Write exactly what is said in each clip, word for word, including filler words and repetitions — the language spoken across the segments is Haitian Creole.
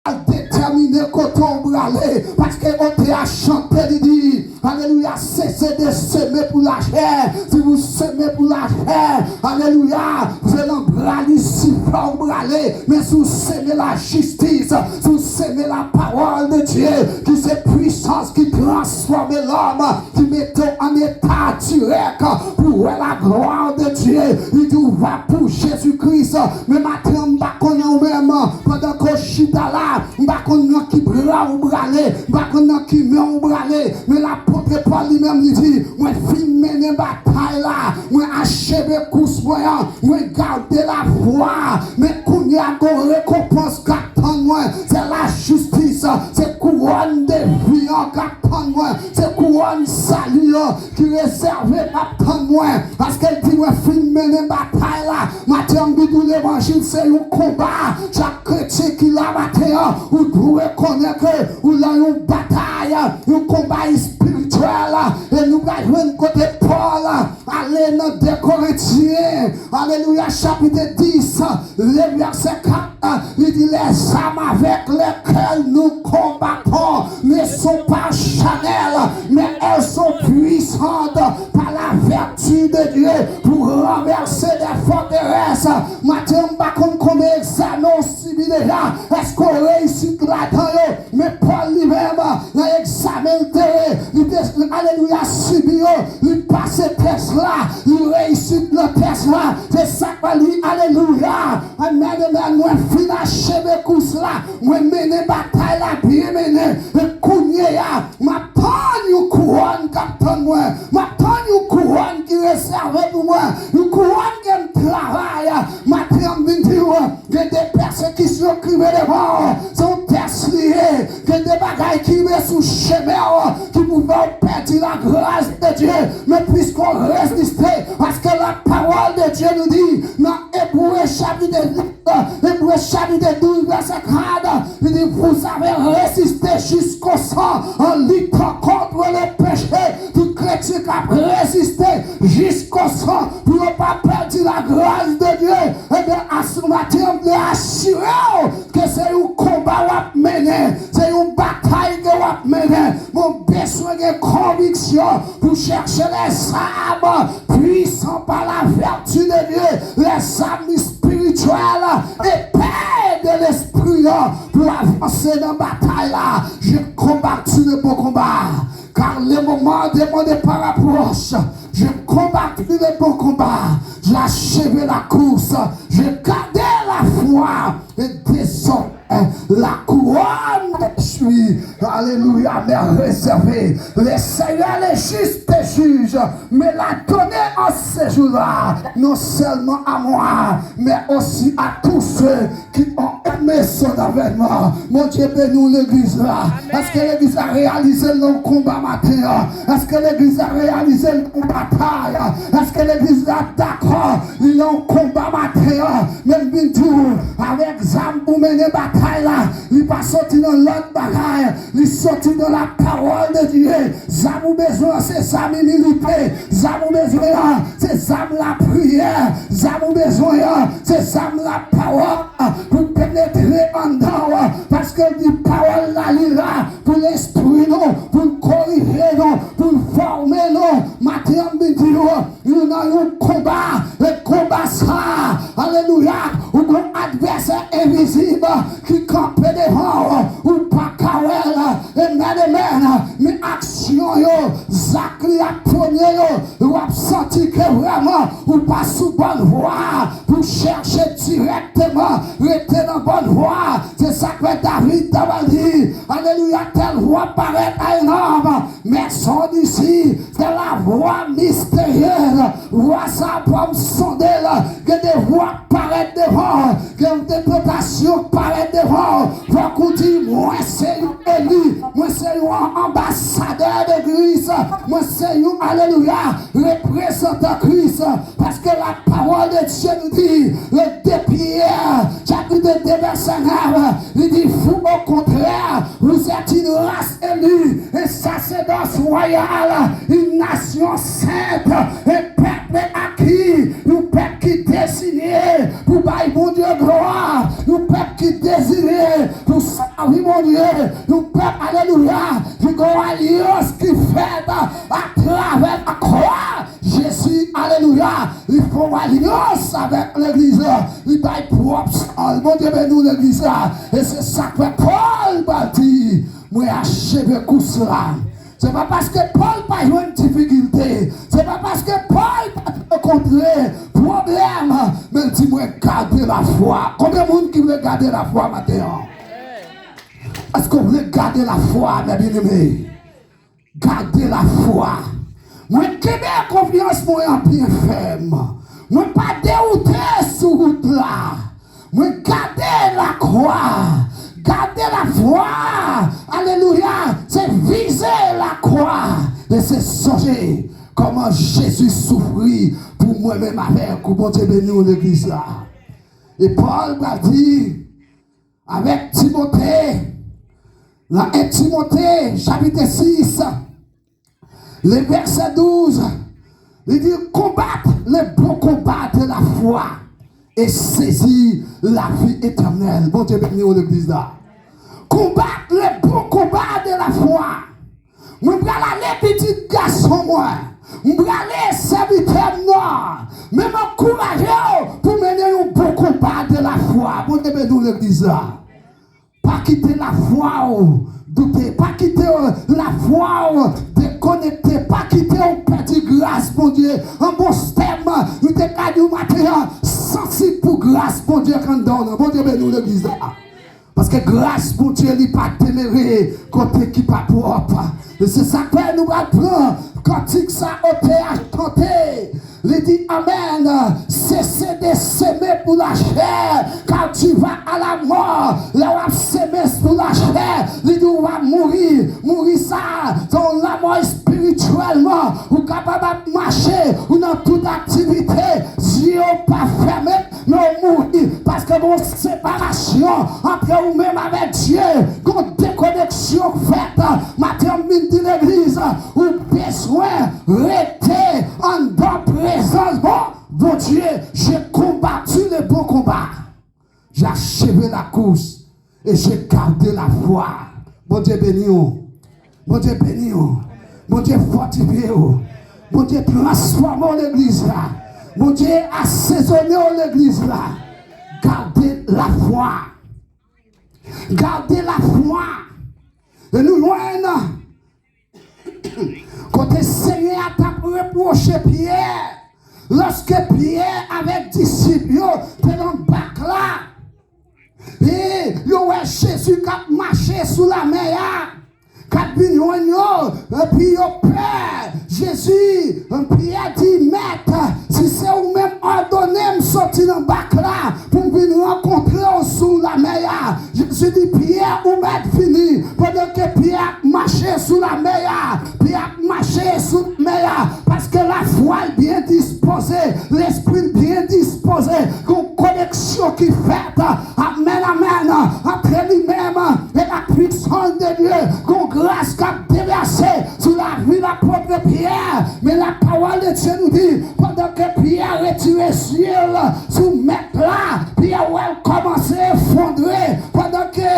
al detèmine kote w prale, paske otè a chante, li di, alelouya, sese de seme pou lachè. Si w seme pou lachè, alelouya, se nan bra Lisifè w prale. Men si w seme lajistis, si w seme lapawòl de Dye, ki se pwisans ki transfòme lòm, ki mete w an eta dirèk pou wè laglwa de Dye. Li di w va pou Jezi Kris. Men maten an, m pa konnen ou menm, pandan ke w chita la, m pa konn nan ki bra ou prale, m pa konn nan ki men ou prale. Men lapòt Pòl li menm li di, mwen fin mennen batay la, mwen acheve kous mwen an, mwen gade lafwa. Men kounye a gon rekonpans k ap tann mwen, se lajistis, se kouwòn de vi an k ap tann mwen, se kouwòn sali an ki rezève k ap tann mwen. Paske l di mwen fin mennen batay la. Maten an, m di w levanjil se yon konba. Chak kretyen ki la maten an, ou dwe konnen ke ou nan yon batay, yon konba espirityèl. E nou pral jwenn kote Pòl ale nan de Korentyen, alelouya, chapit dis, le vèsè kat, li di, les armes avec lesquelles nous combattons ne sont pas charnelles, mais elles sont puissantes par la vertu de Dieu pour renverser des forteresses. Maten an, m pa konn konbyen egzamen w sibi deja. Èske w reyisi ladan yo? Men Pòl li menm, nan egzamen l te, li te, alelouya, sibi yo, li pase tès la, li reyisi nan tès la. Se sa k fè li, alelouya, amèn, amèn, mwen fin acheve kous la, mwen mennen batay la byen mennen. E kounye a, m ap tann yon kouwòn k ap tann mwen. M ap tann yon kouwòn ki rezève pou mwen. Yon kouwòn ke m travay. Maten an, m vin di w, gen de pèsekisyon k rive devan w. Se yon tès li ye. Gen de bagay ki rive sou chemen w ki pou fè w pèdi lagras de Dye. Men piske w reziste, paske lapawòl de Dye nou di nan Ebre chapit Ebre chapit douz, vèsè kat, li di, vous avez résisté jusqu'au sang en luttant contre le péché. Tout kretyen k ap reziste jiskosan pou yo pa pèdi lagras de Dye. Ebyen, asou maten an, m vle asire w ke se yon konba w ap mennen, se yon batay ke w ap mennen. Mwen bezwen gen konviksyon pou chèche les armes puissantes par la vertu de Dieu, les armes spirituelles, épée de l'esprit, pou avanse nan batay la. J'ai combattu le bon combat, car le moment de mon départ approche. J'ai combattu le bon combat, j'ai achevé la course, j'ai gardé la foi, et désormais la couronne de justice, alelouya, m'est réservée. Le Seigneur, le juste juge, me l'a donnée en ce jour-là, non seulement à moi, mais aussi à tous ceux qui ont aimé son avènement. Bondye beni w, legliz la. Èske legliz la reyalize l nan konba maten an? Èske legliz la reyalize l nan batay? Èske legliz la dakò li nan konba maten an? Men m vin di w, avèk zam pou mennen batay la, li pa soti nan lòt bagay, li soti nan lapawòl de Dye. Zam ou bezwen an, se zam imilite. Zam ou bezwen an, se zam lapriyè. Zam ou bezwen an, se zam lapawòl pou penetre anndan w. Paske l di pawòl la, li la pou l enstwi nou, pou l korije nou, pou l fòme nou. Maten an, m vin di nou, nou nan yon konba. E konba sa, alelouya, ou gon advèsè envizib ki kanpe devan w, ou pa ka wè l. Amen, amen. Men aksyon yo, zak li ak premye yo, w ap santi ke vrèman ou pa sou bòn vwa pou chèche dirèkteman rete nan bòn vwa. Se sa k fè David t ap di, alelouya, telle voix paraît à un homme, mais son issue, c'est la voie mystérieuse. Vwa sa a, pou m sonde l, gen de vwa parèt devan w, gen de tantasyon parèt devan w. Fòk ou di, mwen se yon eli, mwen se yon anbasadè de Kris, mwen se yon, alelouya, reprezantan Kris. Paske lapawòl de Dye nou di, le de Pyè, chapit de, vèsè nèf, li di, vous, au contraire, vous êtes une race élue, un sacerdoce royal, une nation sainte, un peuple acquis, yon pèp ki destine pou bay Bondye glwa, yon pèp ki destine pou sèvi Bondye, yon pèp, alelouya, ki gen yon alyans ki fèt atravè lakwa. Jezi, alelouya, li fè yon alyans avèk legliz la, li bay pwòp san l. Bondye beni w, legliz la. E se sa k fè Pòl pa di, mwen acheve kous la. Se pa paske Pòl pa jwenn difikilte, se pa paske Pòl pa rankontre pwoblèm, men l di, mwen gade lafwa. Konbyen moun ki vle gade lafwa maten an? Èske w vle gade lafwa, mè byeneme? Gade lafwa. Mwen kenbe konfyans mwen an byen fèm. Mwen pa dewoute sou wout la. Mwen gade lakwa. Gade lafwa. Alelouya. Se vize lakwa. E se sonje kòman Jezi soufri pou mwen menm avèk ou. Bondye beni w, legliz la. E Pòl pral di avèk Timote, nan en Timote, chapit sis, le vèsè douz, li di, combattre le bon combat de la foi et saisir la vie éternelle. Bondye beni w, legliz la. Combattre le bon combat de la foi. Mwen pral ale, pitit gason mwen. Mwen prale, sèvitè m nan. Men m ankouraje w pou mennen yon bon konba de lafwa. Bondye beni w, legliz la. Pa kite lafwa w doute. Pa kite lafwa w dekonekte. Pa kite w pèdi gras Bondye. An bon tèm, nou te ka di w maten an, sansib pou gras Bondye k anndan w nan. Bondye beni w, legliz la. Paske gras Bondye li pa demere kote ki pa pwòp. E se sa k fè nou pral pran kantik sa Ote a chante. Li di, amèn. Cessez de semer pour la chair, car tu vas à la mort. Lè w ap seme pou lachè, li di w va mouri. Mouri sa, se yon lanmò espirityèlman. Ou kapab ap mache, ou nan tout aktivite, zye w pa fèmen, men w mouri, paske gen yon separasyon ant ou menm avèk Dye, gen yon dekoneksyon k fèt. Maten an m vin di legliz, ou bezwen rete anndan prezans bon Bondye. J'ai combattu le bon combat. J'ai achevé la course et j'ai gardé la foi. Bondye beni w. Bondye beni w. Bondye fòtifye w. Bondye transfòme w legliz la. Bondye asezone w legliz la. Gade lafwa. Gade lafwa. E nou jwenn kote Senyè a t ap repwoche Pyè, lòske Pyè avèk disip yo te nan bak la, e yo wè Jezi k ap mache sou lamè a, k ap vin jwenn yo, epi yo pè. Jezi, Pyè di, Mèt, si se ou menm, òdone m soti nan bak la pou m vin rankontre w sou lamè a. Jezi di, Pyè, ou mèt vini. Pandan ke Pyè ap mache sou lamè a, Pyè ap mache sou lamè a, paske lafwa l byen dispoze, lespri l byen dispoze, gen yon koneksyon ki fèt, amèn, amèn, ant li menm e la puissance de Dieu, gen yon gras k ap devèse sou lavi lapòt Pyè. Men la parole de Dieu nous dit, pandan ke Pyè retire zye l sou Mèt la, Pyè wè l kòmanse efondre. Pandan ke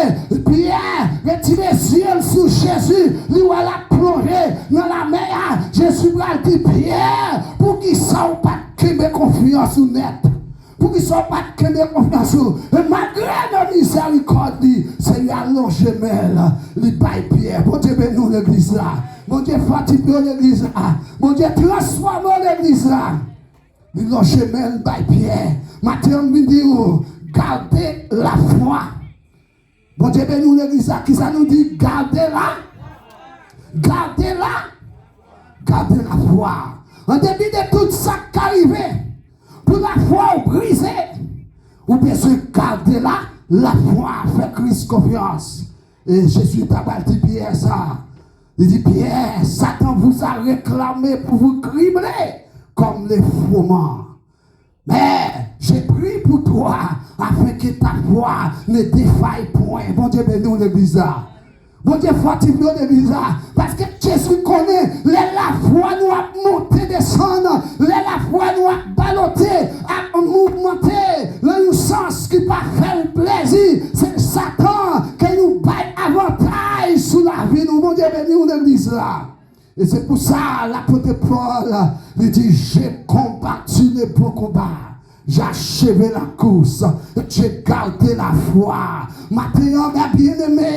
Pyè retire zye l sou Jezi, li wè l ap plonje nan lamè a. Jezi pral di, Pyè, poukisa w pa t kenbe konfyans ou nèt? Poukisa w pa t kenbe konfyans ou? E malgre nan mizèrikòd li, Senyè a lonje men l, li bay Pyè. Bondye beni w, legliz la. Bondye fòtifye w, legliz la. Bondye transfòme w, legliz la. Li lonje men l bay Pyè. Maten an, m vin di w, gade lafwa. Bondye beni w, legliz la. Kisa nou di? Gade la. Gade la. Gade lafwa. An depi de tout sa k ka rive, pou lafwa w brize, ou bezwen gade la, lafwa, fè Kris konfyans. E Jezi ta pral di Pyè sa. Li di, Pyè, Satan vous a réclamé pour vous cribler comme le froment. Mais j'ai prié pour toi afin que ta foi ne défaille point. Bondye beni w, legliz la. Bondye fòtifye w legliz la. Paske Jezi konnen lè lafwa nou ap monte desann, lè lafwa nou ap balote, ap mouvmante nan yon sans ki pa fè l plezi, se Satan ke nou bay avantaj sou lavi nou. Bondye beni w legliz la. E se pou sa lapot Pòl li di, j'ai combattu le bon combat. J'ai achevé la course, j'ai gardé la foi. Maten an, mè byeneme,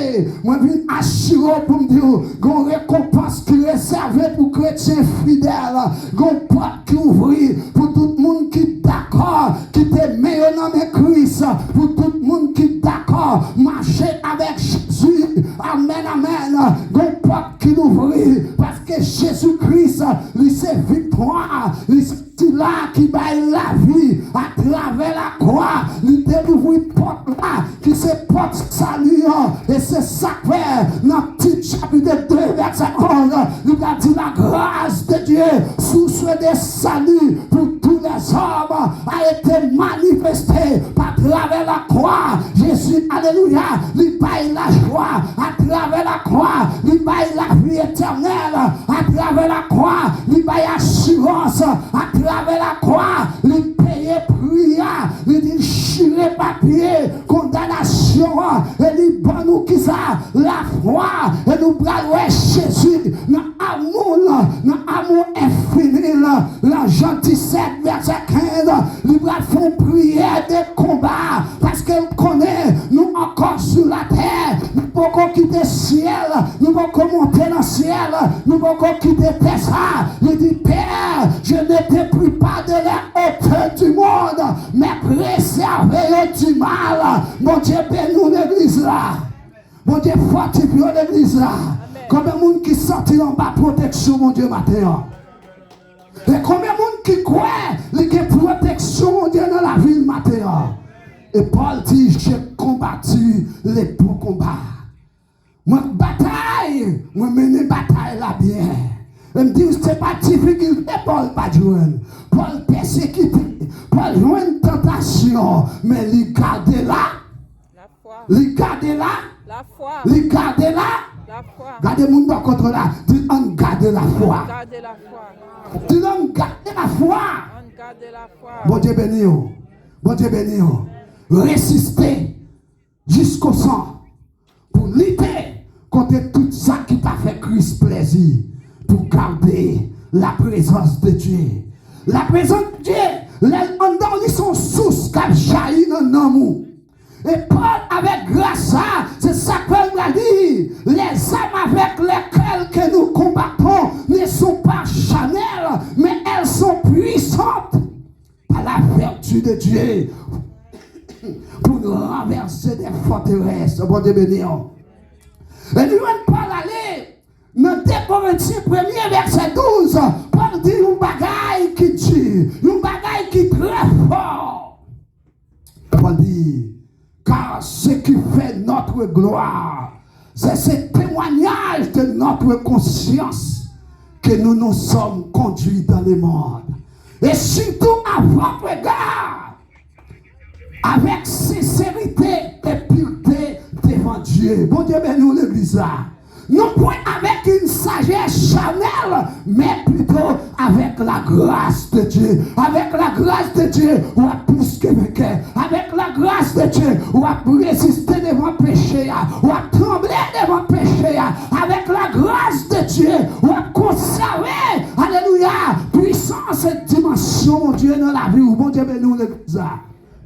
mwen vin asire w pou m di w, gon rekonpans ki rezève pou kretyen fidèl, gon pòt ki ouvri pou tout moun ki dakò, ki te men yo nan men Kris, pou tout moun ki dakò mache avèk Jezi. Amèn, amèn. Gon pòt ki louvri, paske Jezi Kris, li se viktwa, li se sila ki bay lavi atravè lakwa, li te louvri pòt la, ki se pòt sali an. E se sa k fè, nan Tit chapit de, vèsè onz, li pral di, la grâce de Dieu, source de salut pour tous les hommes, a été manifestée pa travè lakwa. Jezi, alelouya, li bay lajwa atravè lakwa, li bay lavi etènèl atravè lakwa, li bay asirans atravè lakwa, li peye pri a, li di chire papye kondanasyon an, e li ban nou kisa? Lafwa. E nou pral wè Jezi nan amou l, nan amou enfini l, nan Jan disèt, vèsè kenz, li pral fè yon priyè de konba, paske l konnen nou ankò sou latè, nou poko kite syèl, nou poko monte nan syèl, nou poko kite tè sa. Li di, Père, je ne te prie pas de les hauteurs du monde, mais préserve yo du mal. Bondye beni w legliz la. Bondye fòtifye w legliz la. Konbyen moun ki santi l anba pwoteksyon Bondye maten an? E konbyen moun ki kwè li gen pwoteksyon Bondye nan lavi l maten an? E Pòl di, j'ai combattu le bon combat. Mwen batay, mwen mennen batay la byen. E m di w, se pa difikilte Pòl pa t jwenn. Pòl pèsekite, Pòl jwenn tantasyon, men li gade la. Lafwa. Li gade la. Lafwa. Li gade la. Lafwa. Gade moun bò kote w la. Di, ann gade lafwa. Ann gade lafwa. Di, ann gade lafwa. Ann gade lafwa. Bondye beni w. Bondye beni w. Reziste jiskosan pou lite kont tout sa ki pa fè Kris plezi, pou gade laprezans de Dye. Laprezans de Dye, lè l anndan w, li se yon sous k ap jayi nan nanm ou. E Pòl, avèk gras sa, se sa k fè l pral di, les armes avec lesquelles que nous combattons ne sont pas charnelles, mais elles sont puissantes par la vertu de Dieu pour nous renverser des forteresses. Bondye beni w. E nou jwenn Pòl ale nan de Korentyen premye vèsè douz, Pòl di yon bagay ki di, yon bagay ki trè fò. Pòl di, car ce qui fait notre gloire, c'est ce témoignage de notre conscience que nous nous sommes conduits dans le monde, et surtout à votre égard, avec sincérité et pureté devant Dieu. Bondye beni w legliz la. Non point avec une sagesse charnelle, mais plutôt avec la grâce de Dieu. Avec la grâce de Dieu, w ap plis ke venkè. Avèk lagras de Dye, w ap reziste devan peche a. W ap tranble devan peche a. Avèk lagras de Dye, w ap konsève, alelouya, pwisans e dimansyon Bondye nan lavi w. Bondye beni w, legliz la.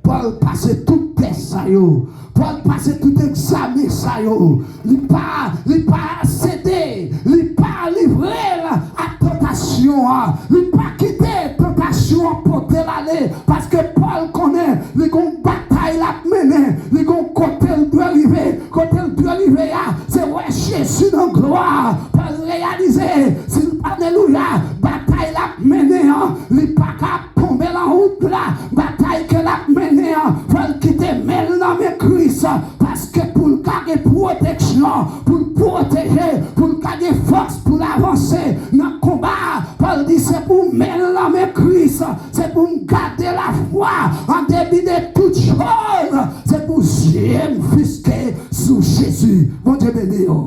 Pòl pase tout tès sa yo. Pòl pase tout egzamen sa yo. Li pa, li pa sede, li pa livre l a tantasyon an. Li pa kite tantasyon an pote l ale. Paske Pòl konnen li gon batay l ap mennen. Li gon kote l dwe rive. Kote l dwe rive a, se wè Jezi nan glwa. Pòl reyalize, si l pa, alelouya, batay l ap mennen an, li pa ka tonbe nan wout la. Batay ke l ap mennen an, fò l kite men l nan men Kris, paske pou l ka gen pwoteksyon, pou l pwoteje, pou l ka gen fòs pou l avanse nan konba a, Pòl di se pou men l nan men Kris, se pou m gade lafwa an depi de tout choz, se pou zye m fiske sou Jezi. Bondye beni w.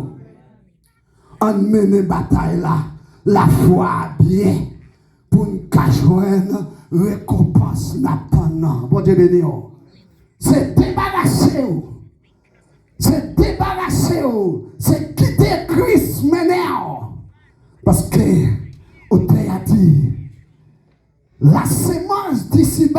Ann mennen batay la, lafwa a byen, pou n ka jwenn rekonpans n ap tann nan. Bondye beni w. Se debarase w. Se debarase w. Se kite Kris mennen w. Paske otè a di, la semence d'ici-bas